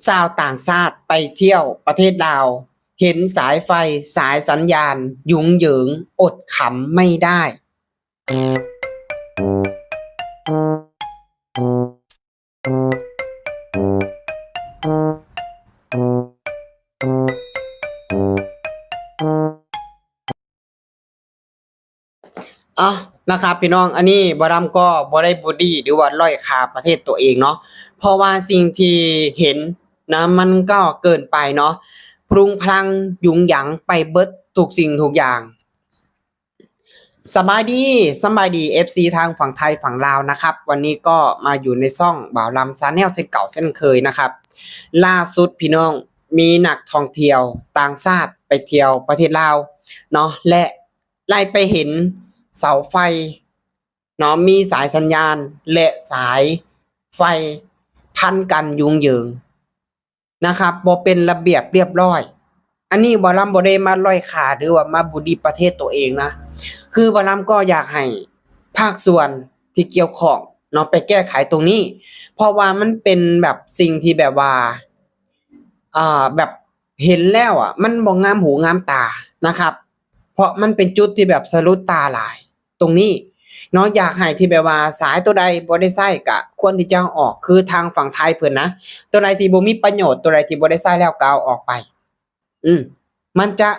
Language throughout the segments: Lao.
ຊາວຕ່າງຊາດໄປທ່ຽວປະເທດລາວ ເຫັນສາຍໄຟສາຍສັນຍານຫຍຸ້ງເຫຢິງ ອົດຂຳໄມ່ໄດ້. ເອົາ ນະຄັບພີ່ນ້ອງ, ອັນນີ້ບ່າວດຳກໍບໍ່ໄດ້ບູລລີ ຫຼືວ່າດ້ອຍຄ່າປະເທດຕົວເອງເນາະ, ເພາະວ່າສິ່ງທີ່ເຫັນນະ ມັນກໍເກີນໄປເນາະ, ພະລຸງພະລັງຫຍຸ້ງຫຍັງໄປເບິດທຸກສິ່ງທຸກຢ່າງ. ສະບາຍດີ, ສະບາຍດີ ເອັຟຊີ ທັງຝັ່ງໄທຝັ່ງລາວນະຄັບ. ວັນນີ້ກໍມາຢູ່ໃນຊ່ອງບ່າວດຳ Channel ເຊັ່ນເກົ່າເຊັ່ນເຄີຍນະຄັບ. ລ່າສຸດພີ່ນ້ອງ ມີນັກທ່ອງທ່ຽວຕ່າງຊາດໄປທ່ຽວປະເທດລາວເນາະ ແລະ ໄດ້ໄປເຫັນເສົາໄຟເນາະ ມີສາຍສັນຍານ ແລະ ສາຍໄຟພັນກັນຫຍຸ້ງເຫຢິງນະຄັບ, ບໍ່ເປັນລະບຽບລຽບຮ້ອຍ. ອັນນີ້ບ່າວດຳບໍ່ໄດ້ມາດ້ອຍຄ່າ ຫຼືວ່າມາບູລລີປະເທດຕົວເອງນະ, ຄືບ່າວດຳກໍຢາກໃຫ້ພາກສ່ວນທີ່ກ່ຽວຂ້ອງເນາະ ໄປແກ້ໄຂຕົງນີ້, ເພາະວ່າມັນເປັນແບບສິ່ງທີ່ແບບວ່າ ອ່າ ແບບເຫັນແລ້ວອະ ມັນບໍ່ງາມຫູງາມຕານະຄັບ, ເພາະມັນເປັນຈຸດທີ່ແບບສະຫຼຸດຕາຫຼາຍຕົງນີ້ເນາະ. ຢາກໃຫ້ທີ່ແບບວ່າສາຍຕົວໃດບໍ່ໄດ້ໃຊ້ກະຄວນທີ່ຈະເອົາອອກ, ຄືທາງຝັ່ງໄທເພິ່ນນະ, ຕົວໃດທີ່ບໍ່ມີປະໂຫຍດ, ຕົວໃດທີ່ບໍ່ໄດ້ໃຊ້ແລ້ວກໍເອົາອອກໄປ. ອືມ ມັນຈະ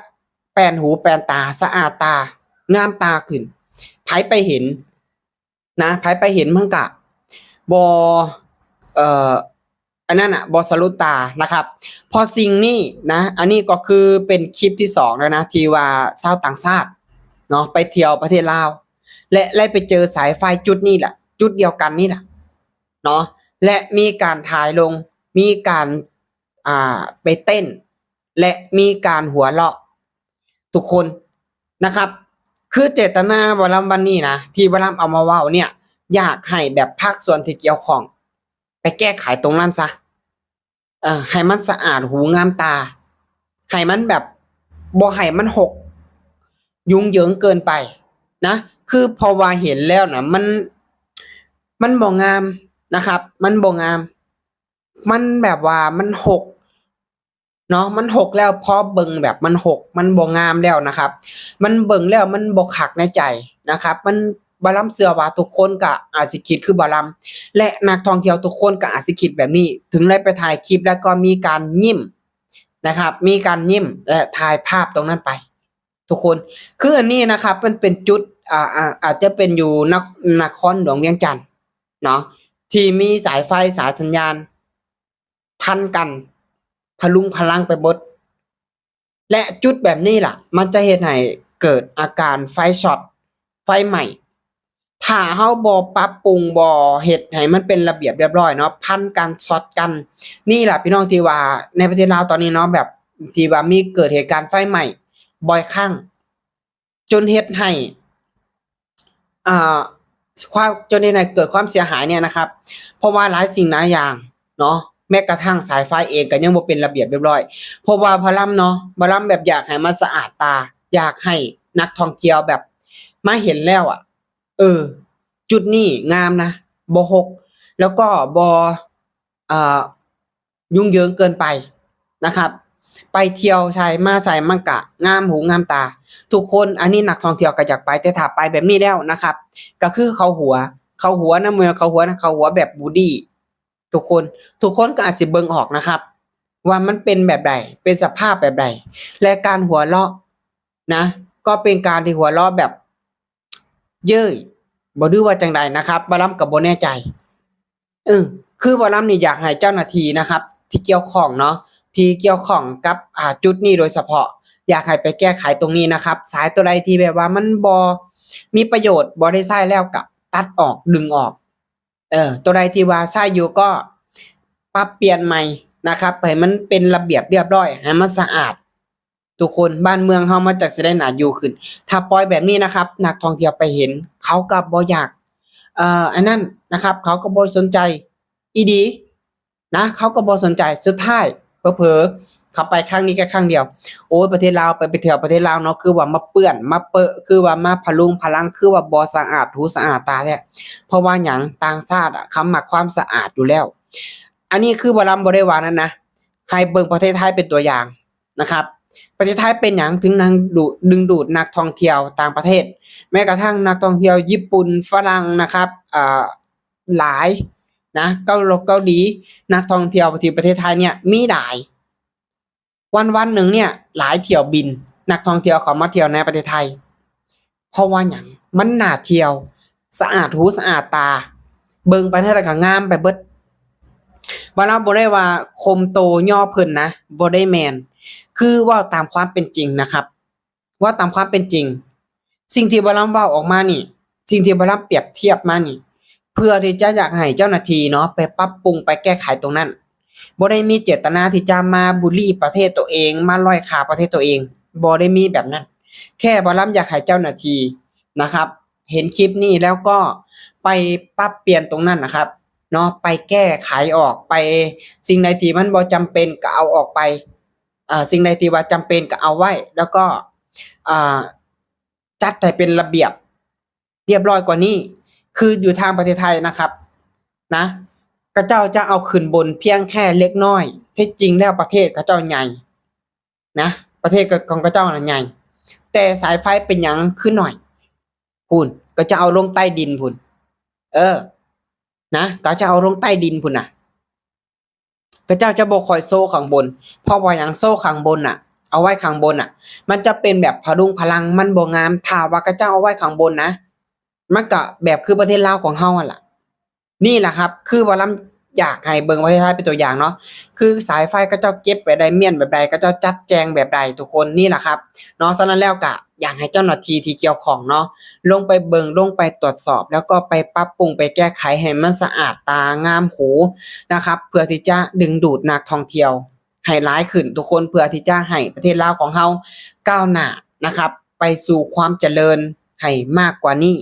ແປນຫູແປນຕາ, ສະອາດຕາ, ງາມຕາຂຶ້ນ. ໃຜໄປເຫັນ ນະ, ໃຜໄປເຫັນມັນກະບໍ່ ເອີ ອັນນັ້ນນະ ບໍ່ສະຫຼຸດຕານະຄັບ. ເພາະສິ່ງນີ້ນະ ອັນນີ້ກໍຄືເປັນຄລິບທີສອງແລ້ວນະ ທີ່ວ່າຊາວຕ່າງຊາດເນາະ ໄປທ່ຽວປະເທດລາວ ແລະ ໄດ້ໄປເຈີສາຍໄຟຈຸດນີ້ແຫຼະ, ຈຸດດຽວກັນນີ້ແຫຼະເນາະ, ແລະ ມີການຖ່າຍລົງ, ມີການ ອ່າ ໄປເຕັ້ນ ແລະ ມີການຫົວເລາະທຸກຄົນນະຄັບ. ຄືເຈດຕະນາບ່າວດຳວັນນີ້ນະ ທີ່ບ່າວດຳເອົາມາເວົ້າເນີ້ຍ ຢາກໃຫ້ແບບພາກສ່ວນທີ່ກ່ຽວຂ້ອງໄປແກ້ໄຂຕົງນັ້ນຊະ, ເອີ ໃຫ້ມັນສະອາດຫູງາມຕາ, ໃຫ້ມັນແບບ ບໍ່ໃຫ້ມັນຫົກຫຍຸ້ງເຫຢິງເກີນໄປນະ. ຄືເພາະວ່າເຫັນແລ້ວນະ ມັນ ມັນບໍ່ງາມນະຄັບ, ມັນບໍ່ງາມ. ມັນແບບວ່າມັນຫົກເນາະ, ມັນຫົກແລ້ວ ພໍເບິ່ງແບບມັນຫົກ ມັນບໍ່ງາມແລ້ວນະຄັບ, ມັນເບິ່ງແລ້ວມັນບໍ່ຄັກໃນໃຈນະຄັບ. ມັນ ບ່າວດຳເຊື່ອວ່າທຸກຄົນກໍອາດຊິຄິດຄືບ່າວດຳ ແລະ ນັກທ່ອງທ່ຽວທຸກຄົນກໍອາດຊິຄິດແບບນີ້, ເຖິງໄດ້ໄປຖ່າຍຄລິບ ແລ້ວກໍມີການຍິ້ມນະຄັບ, ມີການຍິ້ມ ແລະ ຖ່າຍພາບຕົງນັ້ນໄປ. ທຸກຄົນ ຄືອັນນີ້ນະຄັບ ມັນເປັນຈຸດ ອາ ອາ ອາດຈະເປັນຢູ່ນະ ນະຄອນຫຼວງວຽງຈັນເນາະ ທີ່ມີສາຍໄຟສາຍສັນຍານພັນກັນ ພະລຸງພະລັງໄປເບິດ ແລະ ຈຸດແບບນີ້ລະ ມັນຈະເຮັດໃຫ້ເກີດອາການໄຟຊັອດ ໄຟໄໝ້. ຖ້າເຮົາບໍ່ປັບປຸງ ບໍ່ເຮັດໃຫ້ມັນເປັນລະບຽບລຽບຮ້ອຍເນາະ ພັນກັນ ຊັອດກັນ ນີ້ລະພີ່ນ້ອງ ທີ່ວ່າໃນປະເທດລາວຕອນນີ້ເນາະ ແບບທີ່ວ່າມີເກີດເຫດການໄຟໄໝ້ບ່ອຍຄັ້ງ ຈົນເຮັດໃຫ້ ອ່າ ຄວາມ ຈົນເຮັດໃຫ້ເກີດຄວາມເສຍຫາຍເນີ້ຍນະຄັບ ເພາະວ່າຫຼາຍສິ່ງຫຼາຍຢ່າງເນາະ ແມ້ກະທັ່ງສາຍໄຟເອງກໍຍັງບໍ່ເປັນລະບຽບລຽບຮ້ອຍ ເພາະວ່າບ່າວດຳເນາະ ບ່າວດຳແບບຢາກໃຫ້ມັນສະອາດຕາ ຢາກໃຫ້ນັກທ່ອງທ່ຽວແບບມາເຫັນແລ້ວອະ ເອີ ຈຸດນີ້ງາມນະ ບໍ່ຫົກ ແລ້ວກໍບໍ່ ເອີ ຫຍຸ້ງເຫຢິງເກີນໄປນະຄັບ ໄປທ່ຽວໃສມາໃສມັນກະງາມຫູງາມຕາທຸກຄົນ ອັນນີ້ນັກທ່ອງທ່ຽວກໍຢາກໄປ ແຕ່ຖ້າໄປແບບນີ້ແລ້ວນະຄັບ ກໍຄືເຂົາຫົວ ເຂົາຫົວນະ ເມື່ອເຂົາຫົວນະ ເຂົາຫົວແບບບູລລີ ທຸກຄົນ ທຸກຄົນກໍອາດຊິເບິ່ງອອກນະຄັບ ວ່າມັນເປັນແບບໃດ ເປັນສະພາບແບບໃດ ແລະ ການຫົວເລາະນະ ກໍເປັນການທີ່ຫົວເລາະແບບເຍີ້ຍບໍ ຫຼືວ່າຈັ່ງໃດນະຄັບ ບ່າວດຳກໍບໍ່ແນ່ໃຈ. ເອີ ຄືບ່າວດຳນີ້ຢາກໃຫ້ເຈົ້າໜ້າທີ່ນະຄັບ ທີ່ກ່ຽວຂ້ອງເນາະ ທີ່ກ່ຽວຂ້ອງກັບ ອ່າ ຈຸດນີ້ໂດຍສະເພາະ ຢາກໃຫ້ໄປແກ້ໄຂຕົງນີ້ນະຄັບ ສາຍຕົວໃດທີ່ແບບວ່າມັນບໍ່ມີປະໂຫຍດ ບໍ່ໄດ້ໃຊ້ແລ້ວກໍຕັດອອກ ດຶງອອກ ເອີ ຕົວໃດທີ່ວ່າໃຊ້ຢູ່ກໍປັບປ່ຽນໃໝ່ນະຄັບ ໃຫ້ມັນເປັນລະບຽບລຽບຮ້ອຍ ໃຫ້ມັນສະອາດ ທຸກຄົນ ບ້ານເມືອງເຮົາມັນຈັກຊິໄດ້ໜ້າຢູ່ຂຶ້ນ. ຖ້າປ່ອຍແບບນີ້ນະຄັບ ນັກທ່ອງທ່ຽວໄປເຫັນ ເຂົາກໍບໍ່ຢາກ ເອີ ອັນນັ້ນນະຄັບ ເຂົາກໍບໍ່ສົນໃຈອີ່ດີນະ ເຂົາກໍບໍ່ສົນໃຈ. ສຸດທ້າຍເຜີໆ ເຂົາໄປຄັ້ງນີ້ແຄ່ຄັ້ງດຽວ ໂອ້ຍ ປະເທດລາວ ໄປ ໄປທ່ຽວປະເທດລາວເນາະ ຄືວ່າມາເປື້ອນ ມາເປິ ຄືວ່າມາພະລຸງພະລັງ ຄືວ່າບໍ່ສະອາດຫູສະອາດຕາແທ້. ເພາະວ່າຫຍັງ? ຕ່າງຊາດອະ ເຂົາມັກຄວາມສະອາດຢູ່ແລ້ວ. ອັນນີ້ຄືບ່າວດຳບໍ່ໄດ້ວ່ານັ້ນນະ ໃຫ້ເບິ່ງປະເທດໄທເປັນຕົວຢ່າງນະຄັບ. ປະເທດໄທເປັນຫຍັງເຖິງນຳດູດ ດຶງດູດນັກທ່ອງທ່ຽວຕ່າງປະເທດ ແມ້ກະທັ່ງນັກທ່ອງທ່ຽວຍີ່ປຸ່ນ ຝຣັ່ງນະຄັບ ເອີ່ ຫຼາຍນະ ເກົາຫຼົກເກົາຫຼີ ນັກທ່ອງທ່ຽວທີ່ປະເທດໄທເນີ້ຍມີຫຼາຍ. ວັນໆໜຶ່ງເນີ້ຍຫຼາຍຖ້ຽວບິນ ນັກທ່ອງທ່ຽວເຂົ້າມາທ່ຽວໃນປະເທດໄທ. ເພາະວ່າຫຍັງ? ມັນໜ້າທ່ຽວ ສະອາດຫູສະອາດຕາ ເບິ່ງໄປເທົ່າໃດກະງາມໄປເບິດ. ວ່າລາວບໍ່ໄດ້ວ່າຂົ່ມໂຕຍໍ້ເພິ່ນນະ ບໍ່ໄດ້ແມ່ນ ຄືເວົ້າຕາມຄວາມເປັນຈິງນະຄັບ ເວົ້າຕາມຄວາມເປັນຈິງ. ສິ່ງທີ່ບ່າວລຳເວົ້າອອກມານີ້ ສິ່ງທີ່ບ່າວລຳປຽບທຽບມານີ້ ເພື່ອທີ່ຈະຢາກໃຫ້ເຈົ້າໜ້າທີ່ເນາະ ໄປປັບປຸງ ໄປແກ້ໄຂຕົງນັ້ນ. ບໍ່ໄດ້ມີເຈດຕະນາທີ່ຈະມາບູລີປະເທດໂຕເອງ ມາດ້ອຍຄ່າປະເທດໂຕເອງ ບໍ່ໄດ້ມີແບບນັ້ນ. ແຄ່ບ່າວລຳຢາກໃຫ້ເຈົ້າໜ້າທີ່ນະຄັບ ເຫັນຄລິບນີ້ແລ້ວກໍໄປປັບປ່ຽນຕົງນັ້ນນະຄັບເນາະ ໄປແກ້ໄຂອອກ ໄປ ສິ່ງໃດທີ່ມັນບໍ່ຈຳເປັນກໍເອົາອອກໄປ ເອີ ສິ່ງໃດທີ່ວ່າຈຳເປັນກໍເອົາໄວ້ ແລ້ວກໍ ເອີ ຈັດໃຫ້ເປັນລະບຽບ ຮຽບຮ້ອຍກວ່ານີ້. ຄືຢູ່ທາງປະເທດໄທນະຄັບນະ ເຂົາເຈົ້າຈະເອົາຂຶ້ນບົນພຽງແຄ່ເລັກນ້ອຍ ແທ້ຈິງແລ້ວປະເທດເຂົາເຈົ້າໃຫຍ່ນະ ປະເທດຂອງເຂົາເຈົ້ານະໃຫຍ່ ແຕ່ສາຍໄຟເປັນຫຍັງຄືໜ້ອຍ? ພຸ້ນ ເຂົາຈະເອົາລົງໃຕ້ດິນພຸ້ນ ເອີ ນະ ເຂົາຈະເອົາລົງໃຕ້ດິນພຸ້ນນະ. ເຂົາເຈົ້າຈະບໍ່ຄ່ອຍໂຊຂ້າງບົນ ເພາະວ່າຫຍັງ? ໂຊຂ້າງບົນນະ ເອົາໄວ້ຂ້າງບົນນະ ມັນຈະເປັນແບບພະລຸງພະລັງ ມັນບໍ່ງາມ. ຖ້າວ່າເຂົາເຈົ້າເອົາໄວ້ຂ້າງບົນນະ ມັນກະແບບຄືປະເທດລາວຂອງເຮົາຫັ້ນລະ. ນີ້ລະຄັບ ຄືວ່າລຳຢາກໃຫ້ເບິ່ງປະເທດໄທເປັນຕົວຢ່າງເນາະ ຄືສາຍໄຟເຂົາເຈົ້າເກັບແບບໃດ ມ້ຽນແບບໃດ ເຂົາເຈົ້າຈັດແຈງແບບໃດ ທຸກຄົນ ນີ້ລະຄັບເນາະ. ສະນັ້ນແລ້ວກະຢາກໃຫ້ເຈົ້າໜ້າທີ່ທີ່ກ່ຽວຂ້ອງເນາະ ລົງໄປເບິ່ງ ລົງໄປຕວດສອບ ແລ້ວກໍໄປປັບປຸງ ໄປແກ້ໄຂໃຫ້ມັນສະອາດຕາງາມຫູນະຄັບ ເພື່ອທີ່ຈະດຶງດູດນັກທ່ອງທ່ຽວໃຫ້ຫຼາຍຂຶ້ນ ທຸກຄົນ ເພື່ອທີ່ຈະໃຫ້ປະເທດລາວຂອງເຮົາກ້າວໜ້ານະຄັບ ໄປສູ່ຄວາມຈະເລີນໃຫ້ມາກກວ່ານີ້.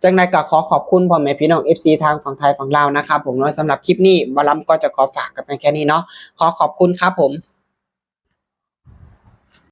ຈັ່ງໃດກໍຂໍຂອບຄຸນພໍ່ແມ່ພີ່ນ້ອງເອັຟຊີທາງຝັ່ງໄທຝັ່ງລາວນະຄັບຜົມເນາະ. ສຳລັບຄລິບນີ້ ບ່າວລຳກໍຈະຂໍຝາກກັນໄປແຄ່ນີ້ເນາະ. ຂໍຂອບຄຸນຄັບຜົມ.